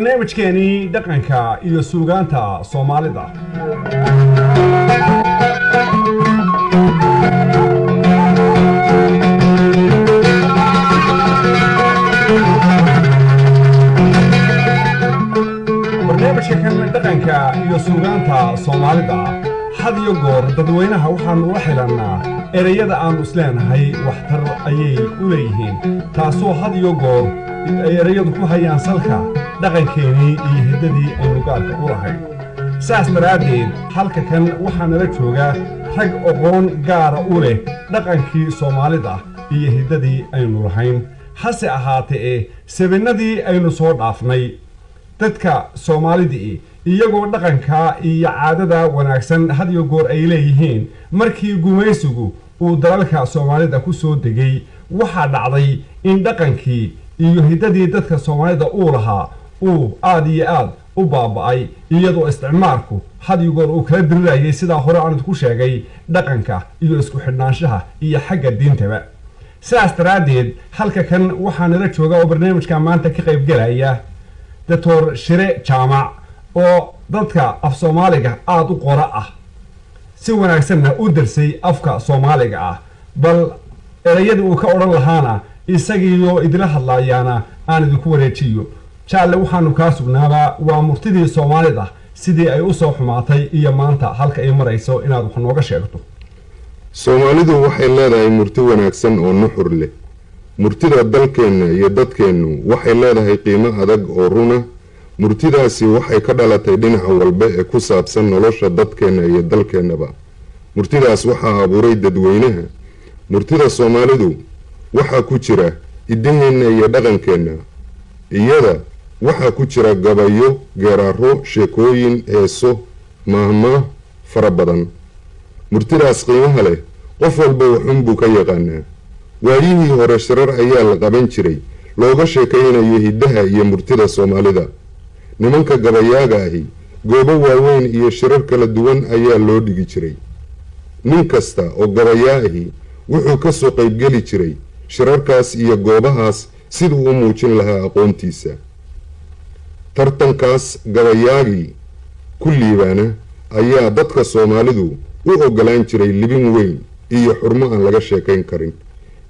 Barnaamijkeenii dhaqanka iyo suugaanta Soomaalida. Barnaamijka kan dhaqanka iyo suugaanta Soomaalida had iyo goor dadweynaha waxaannu ula xidhannaa ereyada aannu isleenahay waxtar ayay u leeyihiin, taasoo had iyo goor ay ereyadu ku hayaan salka dhaqankeennii iyo hiddadii aynu gaarka u lahayn. Saas daraaddeed halka kan waxaa nala jooga rag oqoon gaara u leh dhaqankii Soomaalida iyo hiddadii aynu lahayn. Hase ahaatee sabinnadii aynu soo dhaafnay dadka Soomaalidii iyagoo dhaqanka iyo caadada wanaagsan had iyo goor ay leeyihiin, markii gumaysigu uu dalalka Soomaalida ku soo degay waxaa dhacday in dhaqankii iyo hiddadii dadka Soomaalida uu lahaa uu aad iyo aad u baaba'ay, iyadoo isticmaarku had iyo goor uu kala dirirayay, sidaa hore aan idinku sheegay, dhaqanka iyo isku xidhnaanshaha iyo xagga diintaba. Sidaas daraaddeed halka kan waxaa nala jooga oo barnaamijka maanta ka qaybgelaya Doctor Shire Jaamac oo dadka af Soomaaliga aada u qora ah, si wanaagsanna u darsay afka Soomaaliga ah. Bal ereyadii uu ka odhan lahaana isagiiyo idila hadlaayaana aan idinku wareejiyo. Jaalle, waxaanu kaa sugnaabaa waa murtidii Soomaalida sidii ay u soo xumaatay iyo maanta halka ay marayso inaad wax nooga sheegto. Soomaalidu waxay leedahay murti wanaagsan oo nuxur leh. Murtida dalkeenna iyo dadkeennu waxay leedahay qiimo adag oo runa. Murtidaasi waxay ka dhalatay dhinaca walba ee ku saabsan nolosha dadkeenna iyo dalkeennaba. Murtidaas waxaa abuuray dadweynaha. Murtida Soomaalidu waxaa ku jira hiddaheenna iyo dhaqankeenna. Iyada waxaa ku jira gabayo, geeraaro, sheekooyin, heeso, maahmaah fara badan. Murtidaas qiimaha leh qof walba waxunbuu ka yaqaanaa. Waayihii hore shirar ayaa la qaban jiray looga sheekaynayo hiddaha iyo murtida Soomaalida. Nimanka gabayaaga ahi goobo waaweyn iyo shirar kala duwan ayaa loo dhigi jiray. Nin kasta oo gabayaa ahi wuxuu ka soo qaybgeli jiray shirarkaas iyo goobahaas siduu u muujin lahaa aqoontiisa. Tartankaas gabayaagii ku liibaana ayaa dadka Soomaalidu u oggolaan jiray libin weyn iyo xurmo aan laga sheekayn karin.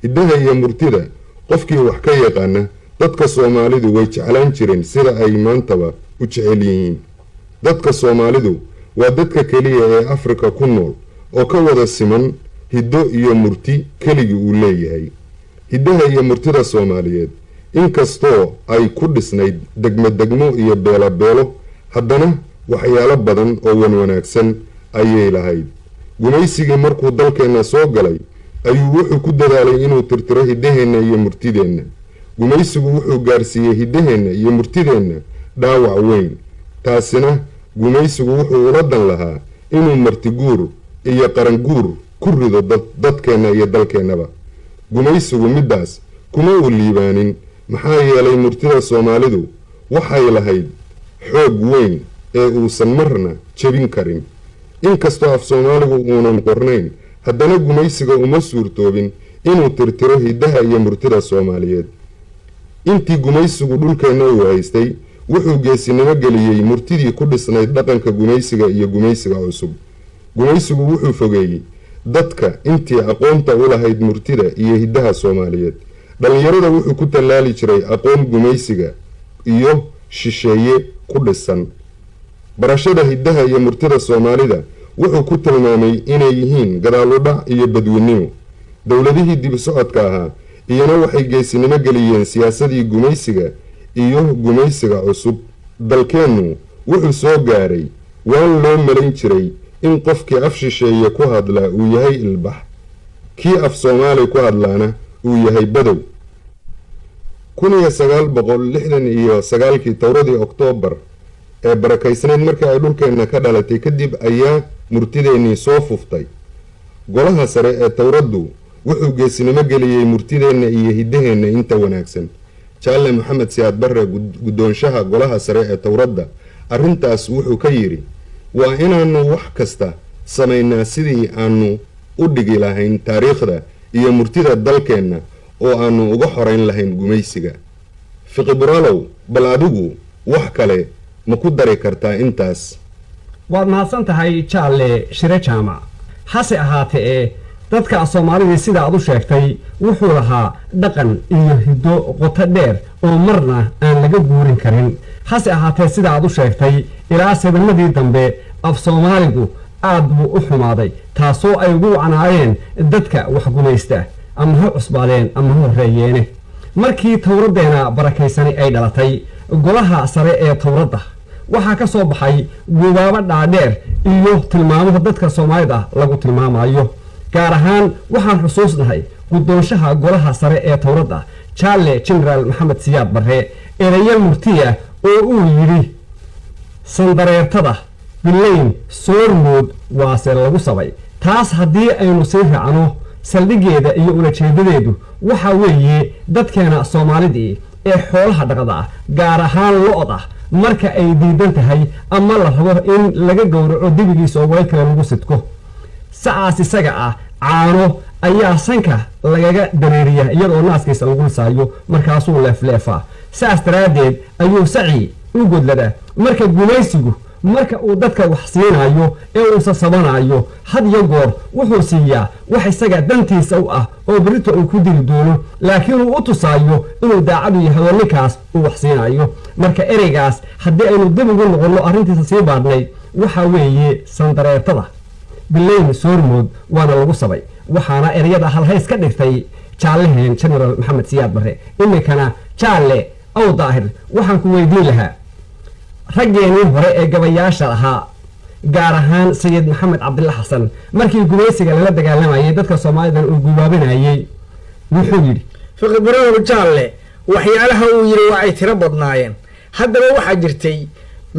Hiddaha iyo murtida qofkii wax ka yaqaana dadka Soomaalidu way jeclaan jireen sida ay maantaba u jecel yihiin. Dadka Soomaalidu waa dadka keliya ee Afrika ku nool oo ka wada siman hiddo iyo murti keligii uu leeyahay. Hiddaha iyo murtida Soomaaliyeed inkastoo ay ku dhisnayd degmo degmo iyo beelo beelo, haddana waxyaalo badan oo wanwanaagsan ayay lahayd. Gumaysigii markuu dalkeenna soo galay ayuu wuxuu ku dadaalay inuu tirtiro hiddaheenna iyo murtideenna. Gumaysigu wuxuu gaarsiiyey hiddaheenna iyo murtideenna dhaawac weyn. Taasina gumaysigu wuxuu ula dan lahaa inuu martiguur iyo qaranguur ku rido dadkeenna iyo dalkeennaba. Gumaysigu middaas kuma uu liibaanin, maxaa yeelay murtida Soomaalidu waxay lahayd xoog weyn ee uusan marna jebin karin. Inkastoo af Soomaaligu uunan qornayn, haddana gumaysiga uma suurtoobin inuu tirtiro hiddaha iyo murtida Soomaaliyeed. Intii gumaysigu dhulkeenna uu haystay wuxuu geesinimo geliyey murtidii ku dhisnayd dhaqanka gumaysiga iyo gumaysiga cusub. Gumaysigu wuxuu fogeeyey dadka intii aqoonta u lahayd murtida iyo hiddaha Soomaaliyeed. Dhallinyarada wuxuu ku tallaali jiray aqoon gumaysiga iyo shisheeye ku dhisan. Barashada hiddaha iyo murtida Soomaalida wuxuu ku tilmaamay inay yihiin gadaaludhac iyo badwinnimo. Dowladihii dib socodka ahaa iyana waxay geesinimo geliyeen siyaasadii gumaysiga iyo gumaysiga cusub. Dalkeennu wuxuu soo gaaray waan loo malayn jiray in qofkii af shisheeye ku hadlaa uu yahay ilbax, kii af Soomaali ku hadlaana uu yahay badow. 1969-kii towradii Oktoobar ee barakaysnayd markii ay dhulkeenna ka dhalatay kadib ayaa murtideennii soo fuftay. Golaha sare ee towraddu wuxuu geesinimo geliyey murtideenna iyo hiddaheenna inta wanaagsan. Jaalle Maxamed Siyaad Barre, guddoonshaha golaha sare ee towradda, arrintaas wuxuu ka yidhi: waa inaannu wax kasta samaynaa sidii aanu u dhigi lahayn taariikhda iyo murtida dalkeenna oo aanu uga xorayn lahayn gumaysiga. Fiqi Buraalow, bal adigu Wax kale ma ku dari kartaa intaas? Waad mahadsan tahay, Jaalle Shire Jaamac. Hase ahaatee ee dadka Soomaalidii, sida aad u sheegtay, wuxuu lahaa dhaqan iyo hiddo qoto dheer oo marna aan laga guurin karin. Hase ahaatee, sida aad u sheegtay, ilaa sabanadii dambe af Soomaaligu aad buu u xumaaday, taasoo ay ugu wacnaayeen dadka wax gumaysta, ama ha cusbaadeen ama ha horreeyeene. Markii Towraddeena barakaysani ay dhalatay, golaha sare ee Towradda waxaa ka soo baxay gubaabo dhaadheer iyo tilmaamo dadka Soomaalida lagu tilmaamayo. Gaar ahaan waxaan xusuusnahay guddoonshaha golaha sare ee Towradda, Jaalle Genaraal Maxamed Siyaad Barre, ereyo murtiya oo uu yidhi: "Sandareertada bilayn soormood waase lagu sabay." Taas haddii aynu sii raacno, saldhiggeeda iyo ulajeedadeedu waxa weeye dadkeena Soomaalidii ee xoolaha dhaqda, gaar ahaan lo-da, marka ay diidan tahay ama la rabo in laga gowraco dibigiisa oo weel kale lagu sidko, sacaas isaga ah caano ayaa sanka lagaga dareeriyaa iyadoo naaskiisa lagu lisaayo, markaasuu leefleefaa. Saas daraaddeed ayuu sacii u godladaa. Marka gumaysigu marka uu dadka wax siinayo ee uu sasabanayo, had iyo goor wuxuu siiyaa wax isaga dantiisa u ah oo berrito uu ku dili doono, laakiin uu u tusaayo inuu daacadu yahay oo ninkaas uu wax siinayo. Marka ereygaas haddii aynu dib ugu noqonno, arrintiisa sii baadhnay, waxa weeye "sandareertada bilayn soormood waana lagu sabay", waxaana ereyada halhays ka dhigtay jaallaheen Genaraal Maxamed Siyaad Barre. Iminkana, Jaalle Aw Daahir, waxaan ku weydiin lahaa raggeenii hore ee gabayaasha ahaa, gaar ahaan Sayid Maxamed Cabdilla Xasan, markii gumaysiga lala dagaalamayay, dadka Soomaalidan uu gubaabinayey, wuxuu yidhi? Fiqi Barow Jaalle, waxyaalaha uu yidhi waa ay tiro badnaayeen. Haddaba waxaa jirtay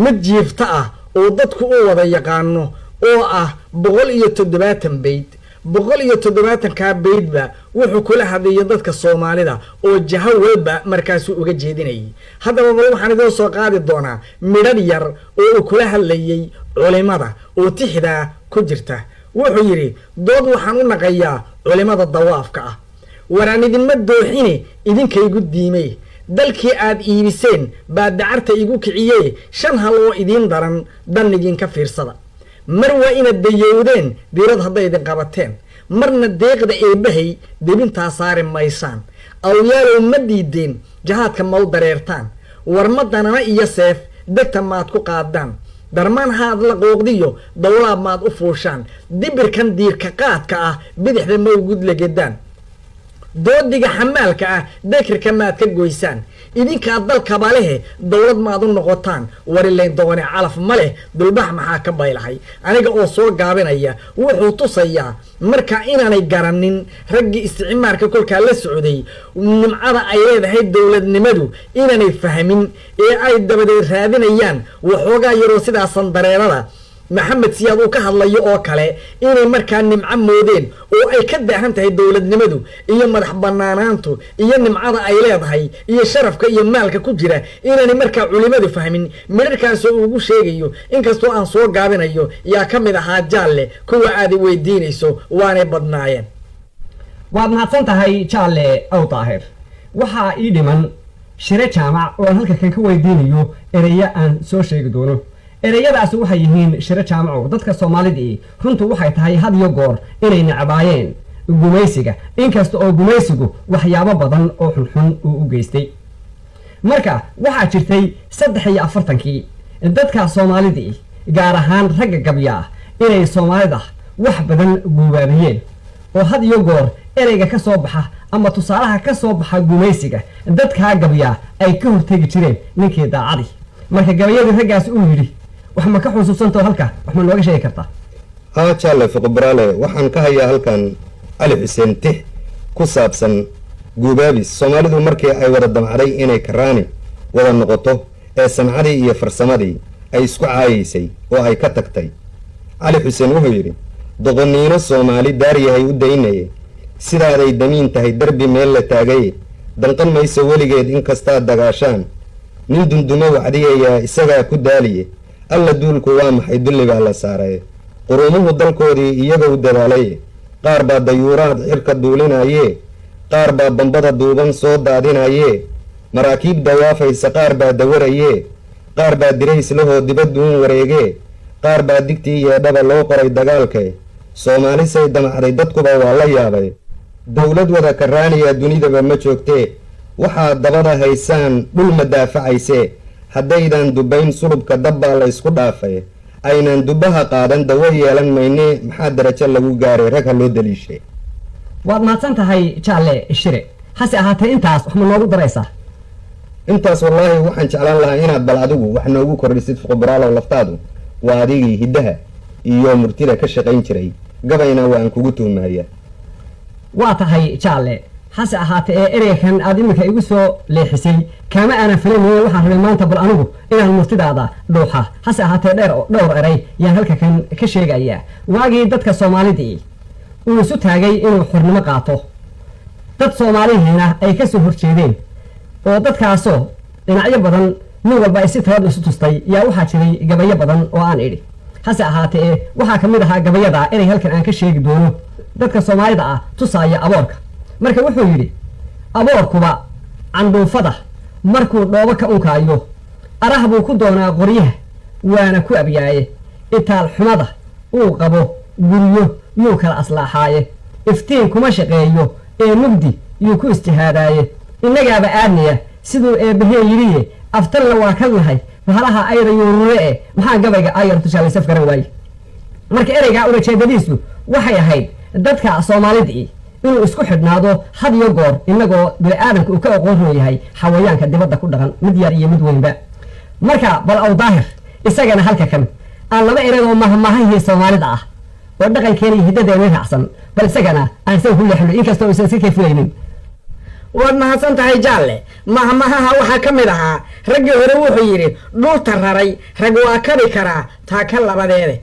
mid jiifta ah oo dadku u wada yaqaano oo ah 170 bayd. 170-kaa baydba wuxuu kula hadlayay dadka Soomaalida oo jaho walba markaasuu uga jeedinayay. Haddaba bal waxaan idiin soo qaadi doonaa midhadh yar oo uu kula hadlayay culimada oo tixdaa ku jirta. Wuxuu yidhi: "Dood waxaan u naqayaa culimada dawaafka ah, waraan idinma dooxine, idinkaygu diimey. Dalkii aad iibiseen baa dacarta igu kiciyey. Shan hal oo idiin daran dan idinka fiirsada. Mar waa inaad dayowdeen diirad hadday idin qabateen, marna deeqda eebbahay debintaa saari maysaan. Awyaalow, ma diideen jahaadka mau dareertaan? War ma danana iyo seef degta maad ku qaadaan? Darmaan haad la qooqdiyo dowlaab maad u fuushaan? Dibirkan diirka qaadka ah bidixda ma gudlagedaan? Doodiga xamaalka ah dekirka maad ka goysaan? Idinkaa dalkaba lehe, dowlad maad u noqotaan? Warilayn doone calaf ma leh, dulbax maxaa ka baylahay?" Aniga oo soo gaabinaya, wuxuu tusayaa marka inaanay garanin raggii isticmaarka kolkaa la socday nimcada ay leedahay dowladnimadu, inaanay fahmin ee ay dabadeed raadinayaan waxoogaa yaroo sidaa sandareerada Maxamed Siyaad uu ka hadlayo oo kale, inay markaa nimco moodeen oo ay ka daahan tahay dowladnimadu iyo madax banaanaantu iyo nimcada ay leedahay iyo sharafka iyo maalka ku jira, inaanay markaa culimadu fahmin. Midharkaasoo ugu sheegayo, inkastoo aan soo gaabinayo, yaa ka mid ahaa, Jaalle, kuwa aad weydiinayso, waanay badnaayeen. Waad mahadsan tahay, Jaalle Aw Daahir. Waxaa ii dhiman Shire Jaamac oo aan halka kan ka weydiinayo ereyo aan soo sheegi doono. Ereyadaasi waxay yihiin, Shire Jaamacow, dadka Soomaalidii runtu waxay tahay had iyo goor inay necbaayeen gumaysiga, inkasta oo gumaysigu waxyaabo badan oo xunxun uu u geystay. Marka waxaa jirtay 43-kii dadka Soomaalidii, gaar ahaan ragga gabyaa, inay Soomaalida wax badan guubaabiyeen oo had iyo goor ereyga ka soo baxa ama tusaalaha ka soo baxa gumaysiga dadkaa gabyaa ay ka hortegi jireen ninkii daacadii. Marka gabayadii raggaasi uu yidhi wax ma ka xusuusantao halka wax ma nooga sheegi kartaa? Haa, Jaalle Fiqbaraale, waxaan ka hayaa halkan Cali Xuseen tix ku saabsan guubaabis Soomaalidu markii ay wada damcday inay karaani wada noqoto ee sancadii iyo farsamadii ay isku caayaysay oo ay ka tagtay. Cali Xuseen wuxuu yidhi: "Doqoniino Soomaali daaryahay u daynaye, sidaaday damiin tahay derbi meel la taagaye, danqan mayso weligeed inkastaad dagaashaan. Nin dundumo wacdiyayaa isagaa ku daaliye, alla duulku waa maxay dulli baa la saaraye. Quruumuhu dalkoodii iyagow dadaalaye, qaar baa dayuuraad cirka duulinayee, qaar baa bambada duuban soo daadinayee, maraakiib dawaafaysa qaar baa dawarayee. Qaar baa dirays lahoo dibadduun wareegee, qaar baa digtii yeedhaba loo qoray dagaalkee. Soomaalisay damacday dadkuba waa la yaabay. Dowlad wada karaaniya dunidaba ma joogtee. Waxaad dabada haysaan dhul ma daafacaysee. Haddaydan dubayn sulubka dab baa la ysku dhaafay. Aynaan dubbaha qaadan dawo yeelan maynee. Maxaa darajo lagu gaaray rag ha loo daliishay? Waad mahadsan tahay, Jaalle Shire. Hase ahaatee, intaas wax ma noogu daraysaa? Intaas wallaahi waxaan jeclaan lahaa inaad bal adigu wax noogu kordhisid, Fuqbaraalow. Laftaadu waa adigii hiddaha iyo murtida ka shaqayn jiray, gabayna waan kugu tuhmaya. Waa tahay, Jaalle. Hase ahaatee ee ereykan aad iminka igu soo leexisay kaama aanan filanaya. Waxaan rabay maanta bal anigu inaan murtidaada dhuuxa. Hase ahaatee, dheer dhowr erey yaan halka kan ka sheegayaa. Waagii dadka Soomaalidii uu isu taagay inuu xornimo qaato, dad Soomaalihiina ay ka soo horjeedeen, oo dadkaasoo dhinacyo badan nin walba ay si talad isu tustay, yaa waxaa jiray gabayo badan oo aan idhi. Hase ahaatee, waxaa ka mid ahaa gabayada erey halkan aan ka sheegi doono, dadka Soomaalida ah tusaaya aboorka. Marka wuxuu yidhi: "Aboorkuba candhuufada markuu dhoobo ka unkaayo, arah buu ku doonaa qoryaha, waana ku abyaaye. Itaal xumada uu qabo guryo yuu kala aslaaxaaye. Iftiin kuma shaqeeyo ee mugdi yuu ku istihaadaaye. Innagaaba aadniya siduu eebbahee yidhiye, aftanna waa ka nahay bahalaha ayda yuurure." E maxaa gabayga ayar tushaalaysa garan waaye. Marka ereygaa ulajeedadiisu waxay ahayd dadka Soomaalidii inuu isku xidhnaado had iyo goor, inagoo bini-aadamka uu ka aqoon roon yahay xawayaanka dibadda ku dhaqan, mid yar iyo mid weynba. Marka bal aw Daahir isagana halka kan aan laba erey oo mahmahahii Soomaalida ah oo dhaqankeena iyo hiddadeena raacsan, bal isagana aan isaga ku leexno, inkastoo uusan iska kayfulaynin. Waad mahadsan tahay, Jaalle. Mahmahaha waxaa ka mid ahaa raggii hore wuxuu yidhi: "Dhulta raray rag waa kabi karaa taa ka labadeede."